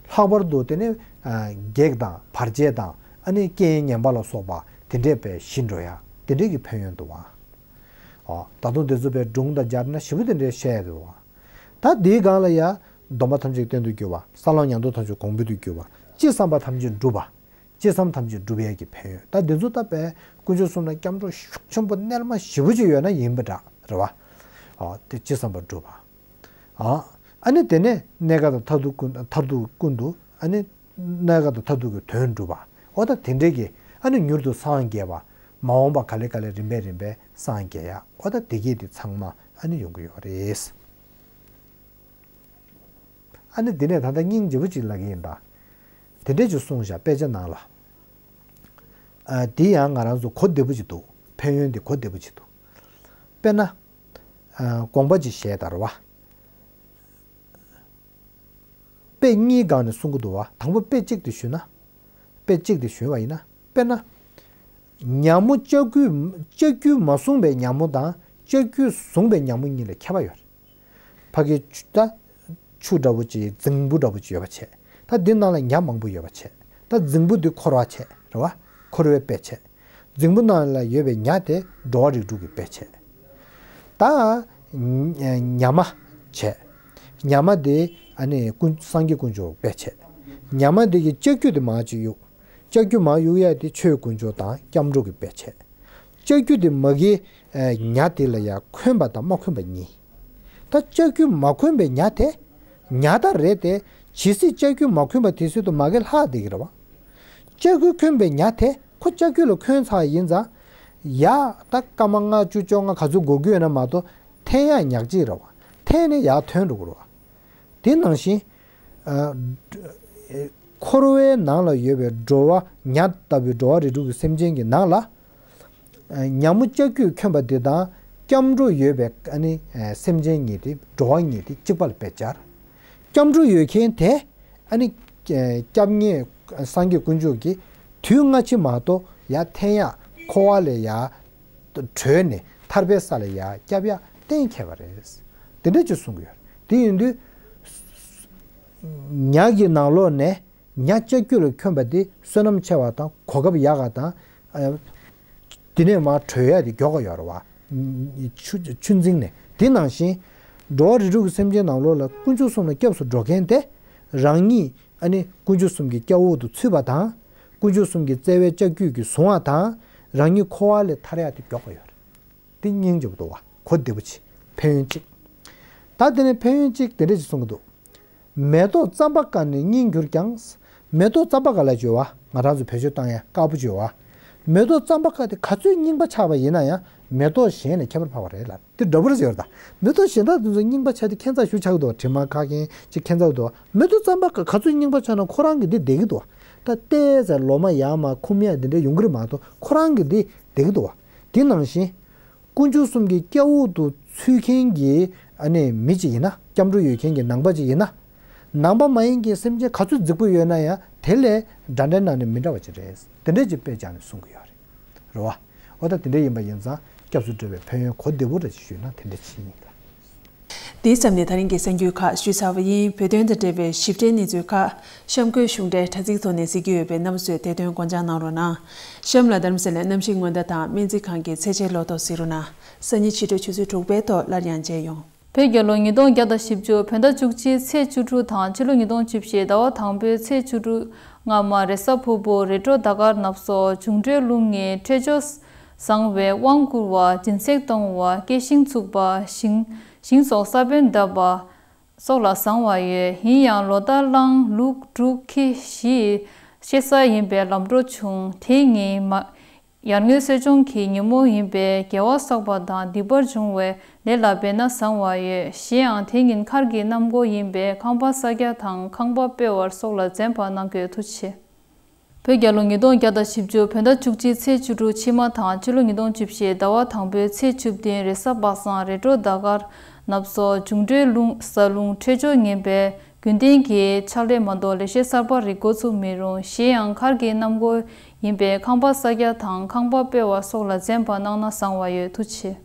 ལྷག་པར་དུ་དེ་ནི་ཨ་བགེགས་དང་བར་ཆད་དང་ཨ་ནི་རྐྱེན་ངན་པ་ལ་སོགས་པ་དེ་འདྲས་པའི་ཞི་འགྲོ་ཡག་དེ་འདྲས་ཀྱི་ཕན་ཡོན་འདུག་བ། ཨོ། ད་དུང་དེ་ཚོ་པའི་སྒྲུང་དང་སྦྱར་ན་ཞེ་པོ་དེ་འདྲས་བཤད་ཡག་འདུག་བ། ད་འདིའི་སྒང་ལ་ཡ། སྡོམ་པ་ཐམས་ཅད་བརྟན་དུ་གྱུར་པ། ས་ལམ་ཉམས་རྟོགས་ཐམས་ཅད་གོང་འཕེལ་དུ་གྱུར་པ། ཅི་བསམ་པ་ཐམས་ཅད་འགྲུབ་པ། ཅི་བསམ་ཐམས་ཅད་འགྲུབ་ཡས་ཀྱི་ཕན་ཡོན། ད་འདི་ཚོ་ལྟ་བས་དཀོན་མཆོག་གསུམ་ལ་སྐྱབས་འགྲོ་ཤུགས་ཆེན་པོ་རྣལ་མ་ཞེ་པོ་ཅིག་ཡོད་ན་ཡིན་པ་འདྲ་རེད་བ། ཨ། དེ་ཅི་བསམ་པ་འགྲུབ་པ། ཨ། ཨ་ནི་དེ་ནས་གནས་སྐབས་དང་མཐར་ཐུག་ཀུན། མཐར་ཐུག་ཀུན་ཏུ་ཨ་ནི་གནས་སྐབས་དང་མཐར་ཐུག་གི་དོན་འགྲུབ་པ། འོ་ད་དེ་འདྲས་ཀྱི་ཨ་ནི་མྱུར་དུ་སངས་རྒྱས་པ། མ་འོངས་པ་ག་ལེ་ག་ལེ་རིམ་པས་རིམ་པས་སངས་རྒྱས་ཡ། འོ་ད་དེ་གས་དེ་ཚང་མ་ཨ་ནི་ཡོང་གི་ཡོད་རེད། ཨ་ནི་འདི་ནས་ད་ལྟ་སྙིང་རྗེ་པོ་ཅིག་ལབ་ཀྱི་ཡིན་ད། དེ་འདྲས་ཅིག་གསུངས་བཞག་དཔེ་ཆ་ནང་ལ། ཨ། འདི་ཡང་ང་རང་ཚོ་གོ་བདེ་པོ་ཅིག་འདུག་ཕན་ཡོན་འདི་གོ་བདེ་པོ་ཅིག་འདུག་དཔེར་ན། ཨ། དགོངས་པ་ཅིག་བཞེས་དང་རེད་བ། དཔེ་གཉིས་སྒང་ནས་གསུང་གི་འདུག་བ། དང་པོ་དཔེ་གཅིག་དེ་ཞུས་ན། དཔེ་གཅིག་དེ་ཞུས་པ་ཡིན་ན། དཔེར་ན། ཉ་མོ་ལྕགས་ཀྱུས་ལྕགས་ཀྱུས་མ་བཟུང་བའི་ཉ་མོ་དང་ལྕགས་ཀྱུས་བཟུང་བའི་ཉ་མོ་གཉིས་ལ་ཁྱད་པར་ཡོད་རེད། ཕ་གི་ཆུ་ད་ཆུ་འདྲ་པོ་ཅིག་རྫིང་བུ་འདྲ་པོ་ཅིག་ཡོད་པ་བྱས། ད་འདི་ནང་ལ་ཉ་མང་པོ་ཡོད་པ་བྱས། ད་རྫིང་བུ་འདི་འཁོར་བ་བྱས་རེད་བ། འཁོར་བའི་དཔེ་བྱས། རྫིང་བུ་ནང་ལ་ཡོད་པའི་ཉ་དེ་འགྲོ་བ་རིགས་དྲུག་གི་དཔེ་བྱས། ད་ཉ་མ་བྱས། ཉ་མ་དེ་ཨ་ནི་ཀུན་སངས་རྒྱས་དཀོན་མཆོག་དཔེ་བྱས། ཉ་མ་དེ་གི་ལྕགས་ཀྱུ་དེ་མར་ཅིག་གཡུག་ལྕགས་ཀྱུ་མར་གཡུག་ཡ་དེ་ཆོས་དཀོན་མཆོག་དང་སྐྱབས་འགྲོ་གི་དཔེ་བྱས། ལྕགས་ཀྱུ་དེ་མ་གི་ཨ་ཉ་དེ་ལ་ཡ་འཁོན་པ་དང་མ་འཁོན་པ་གཉིས། ད་ལྕགས་ཀྱུ་མ་འཁོན་པའི་ཉ་དེ་ཉ་ད་རེད་དེ། ཇི་སྲིད་ལྕགས་ཀྱུ་མ་འཁོན་པ་དེ་སྲིད་དུ་མ་གི་ལྷག་བསྡད་ཀྱི་རེད་བ། ལྕགས་ཀྱུ་འཁོན་པའི་ཉ་དེ་ཁོ་ལྕགས་ཀྱུ་ལ་འཁོན་ཚར་ཡིན་ཙང་། ཡ་ད་སྐར་མ་ལྔ་བཅུ་བཅོ་ལྔ་ག་ཚོད་འགོར་གྱི་ཡོད་ན་མ་གཏོགས་འཐེན་ཡ་ཉག་གཅིག་རེད་བ། འཐེན་ནས་ཡར་ཐོན་འགྲོ་གི་རེད་བ། དེ་ནང་བཞིན། ཨ། འཁོར་བའི་ནང་ལ་ཡོད་པའི་འགྲོ་བ་ཉ་ལྟ་བུའི་འགྲོ་བ་རིགས་དྲུག་གི་སེམས་ཅན་གྱི་ནང་ལ། ཨ། ཉ་མོ་ལྕགས་ཀྱུས་འཁོན་པ་འདི་དང་སྐྱབས་འགྲོ་ཡོད་པའི་ཨ་ནི་སེམས་ཅན་གཉིས་དེ་འགྲོ་བ་གཉིས་དེ་གཅིག་པ་ལ་དཔེ་སྦྱར། སྐྱབས་འགྲོ་ཡོད་མཁན་དེ་ཨ་ནི་སྐྱབས་གནས་སངས་རྒྱས་དཀོན་མཆོག་གིས་དུས་སྔ་ཕྱི་མ་གཏོགས་ཡར་འཐེན་ཡ་འཁོར་བ་ལས་ཡར་བྲོས་ནས་ཐར་པའི་ས་ལ་ཡར་སྐྱབས་ཡ་གཏན་འཁེལ་བ་རེད། དེ་འདྲ་ཅིག་གསུང་གི་ཡོད་རེད། དེ་ཡིན་དུས། ཉ་གི་ནང་ལོགས་ནས་ཉ་ལྕགས་ཀྱུ་ལ་འཁོན་པ་དེ་བསོད་ནམས་ཆེ་བ་དང་གོ་སྐབས་ཡག་ག་དང་། ཨ། དེ་ནས་མར་བྲོས་ཡ་དེ་མགྱོགས་ག་ཡོད་རེད་བ། ཆུ་ཆུ་འཛིན་ནས། དེ་ནང་བཞིན་འགྲོ་བ་རིགས་དྲུག་གི་སེམས་ཅན་ནང་ལོགས་ལ་དཀོན་མཆོག་གསུམ་ལ་སྐྱབས་སུ་འགྲོ་མཁན་དེ་རང་ཉིད་ཨ་ནི་དཀོན་མཆོག་གསུམ་གྱི་སྐྱབས་འོག་ཏུ་ཚུད་པ་དང་། དཀོན་མཆོག་གསུམ་གྱི་བརྩེ་བའི་ལྕགས་ཀྱུས་ཀྱིས་བཟུང་བ་དང་། རང་ཉིད་འཁོར་བ་ལས་ཐར་ཡ་དེ་མགྱོགས་ག་ཡོད་རེད། དེ་སྙིང་རྗེ་པོ་འདུག་བ། གོ་བདེ་པོ་ཆེ། ཕན་ཡོན་གཅིག་ད་དེ་ནས་ཕན་ཡོན་གཅིག་དེ་འདྲ་ཞིག་གསུང་གི་འདུག་མེ་ཏོག་རྩམ་པ་ཀ་ནི་རྙིང་གྱུར་ཀྱང་། མེ་ཏོག་རྩམ་པ་ཀ་ལབ་ཀྱི་ཡོད་བ། ང་རང་ཚོ་བེད་སྤྱོད་བཏང་ཡ་དཀར་པོ་ཅིག་ཡོད་བ། མེ་ཏོག་རྩམ་པ་ཀ་དེ་ག་ཚོད་རྙིང་པ་ཆགས་པ་ཡིན་ན་ཡང་མེ་ཏོག་གཞན་ལས་ཁྱད་པར་འཕགས་པ་རེད་ལབ། དེ་འདྲ་པོ་རེད་ཟེར་བ་ད། མེ་ཏོག་གཞན་དག་དེ་ཚོ་རྙིང་པ་ཆགས་དུས་ཁྱད་མཚར་ཞེ་པོ་ཆགས་ཀྱི་འདུག་དྲི་མ་ཁ་མཁན་ཅིག་ཁྱད་མཚར་འདུག་མེ་ཏོག་རྩམ་པ་ཀ་ག་ཚོད་རྙིང་པ་ཆགས་ན་ཁོ་རང་གི་དེ་བསྡད་ཀྱི་འདུག་ད་བལྟས་ཚེ་ལོ་མ་ཡར་མར་འཁུམ་ཡ་དེ་འདྲ་ཡོང་གི་རེད་མ་གཏོགས་ཁོ་རང་གི་དེ་བསྡད་ཀྱི་འདུག་བ། དེ་ནང་བཞིན། དཀོན་མཆོག་གསུམ་གྱི་སྐྱབས་འོག་ཏུ་ཚུད་མཁན་གྱི་ཨ་ནི་མི་ཅིག་ཡིན་ན། སྐྱབས་འགྲོ་ཡོད་མཁན་གྱི་ནང་པ་ཅིག་ཡིན་ན། ནང་པ་མ་ཡིན་གྱི་སེམས་ཅན་ག་ཚོད་རྫིག་པོ་ཡོད་ན་ཡང་དེ་ལས་འདྲ་འདྲ་ནང་ནས་མི་འདྲ་བ་ཅིག་རེད། དེ་འདྲས་ཅིག་དཔེ་བྱས་ནས་གསུང་གི་ཡོད་རེད། རེད་བ། འོ་ད་དེ་འདྲས་ཡིན་པ་ཡིན་ཙང་སྐྱབས་སུ་འགྲོ་བའི་ཕན་ཡོན་གོ་བདེ་པོ་འདྲ་ཅིག་ཞུས་ན་དེ་འདྲ་ཅིག་ཡིན་ལ། དེའི་མཚམས་ནས་ད་རིང་གི་གསར་འགྱུར་ཁག་ཞུས་ཚར་བ་ཡིན། བོད་དོན་དང་འབྲེལ་བའི་ཞིབ་ཕྲའི་གནས་ཚུལ་ཁག་གཤམ་འཁོད་གཞུང་འབྲེལ་དྲ་ཚིགས་ཐོག་ནས་གཟིགས་ཀྱི་ཡོད་པས་རྣམ་པ་ཚོས་དེ་དོན་སྐོར་སྦྱང་གནང་རོགས་གནང་། གཤམ་ལ་རྡ་རམ་ས་ལའི་གནམ་གཤིས་སྔོན་བརྡ་དང་སྨན་རྩིས་ཁང་གི་ཚད་འཇལ་ལོ་ཐོ་གཟིགས་རོགས་གནང་། སང་ཉིན་ཕྱི་དྲོ་ཆུ་ཚོད་དྲུག་པའི་ཐོག་སླར་ཡང་མཇལ་ཡོང་། བོད་རྒྱལ་ལོ་ཉིས་སྟོང་བརྒྱ་དང་བཞི་བཅུ་བོད་ཟླ་བཅུ་གཅིག་ཚེས་བཅུ་དྲུག་དང་ཕྱི་ལོ་ཉིས་སྟོང་བཅུ་བཞི་ཟླ་བ་དང་པོའི་ཚེས་བཅུ་དྲུག་སྔ་མ་རེས་གཟའ་ཕུར་བུ་རེས་འགྲོགས་ཟླ་སྐར་ནབ་སོ་འབྱུང་འཕྲོད་རླུང་ངའི་འཕྲོད་སྦྱོར། བཟང་བའི་དབང་བསྐུར་བ། སྦྱིན་སྲེག་གཏོང་བ། སྐྱེ་ཤིང་བཙུགས་པ། ཞིང་ཞིང་སོགས་ས་བོན་བརྡབས་པ་སོགས་ལ་བཟང་བ་ཡོད། ཡིན་ཡང་ལོ་ཟླ་གླང་ལུག་འབྲུ་ཁྱི་བཞི་ཡི་གཤེད་ས་ཡིན་པས་ལམ་འགྲོ་བྱུང་། དེ་ཉིད་མ་ཡར་ངོའི་གསོ་སྦྱོང་གི་ཉིན་མོ་ཡིན་པས་དགེ་བ་བསགས་པ་དང་སྡིག་པར་འབྱུང་བའི་ལས་ལ་འབད་ན་བཟང་བ་ཡོད། གཞན་ཡང་དེ་ཉིན་མཁར་གྱི་གནམ་སྒོ་ཡིན་པས་ཁང་པ་སྲ་རྒྱག་དང་ཁང་པ་སྤེལ་བ་སོགས་ལ་འཛེམ་པ་གནང་དགོས། ཐུགས་རྗེ་ཆེ། བོད་རྒྱལ་ལོ་ཉིས་སྟོང་བརྒྱ་དང་བཞི་བཅུ་བོད་ཟླ་བཅུ་གཅིག་ཚེས་བཅུ་དྲུག་ཕྱི་མ་དང་སྤྱི་ལོ་ཉིས་སྟོང་བཅུ་བཞི་ཟླ་བ་དང་པོའི་ཚེས་བཅུ་བདུན་རེས་གཟའ་པ་སངས་རེས་འགྲོགས་ཟླ་སྐར་ནབ་སོ་འབྱུང་འཕྲོད་རླུང་ཟ་རླུང་འཕྲོད་སྦྱོར་ངན་པའི་རྒྱུན་ལྡན་གྱི་ཕྱག་ལས་མ་གཏོགས་ལས་བྱེད་གསར་པ་རིགས་འགོ་ཚུགས་མི་རུང་། གཞན་ཡང་མཁར་གྱི་གནམ་སྒོ་ཡིན་པས་ཁང་པ་སྲ་རྒྱག་དང་ཁང་པ་སྤེལ་བ་སོགས་ལ་འཛེམ་པ་གནང་ན་བཟང་བ་ཡོད། ཐུགས་རྗེ་ཆེ།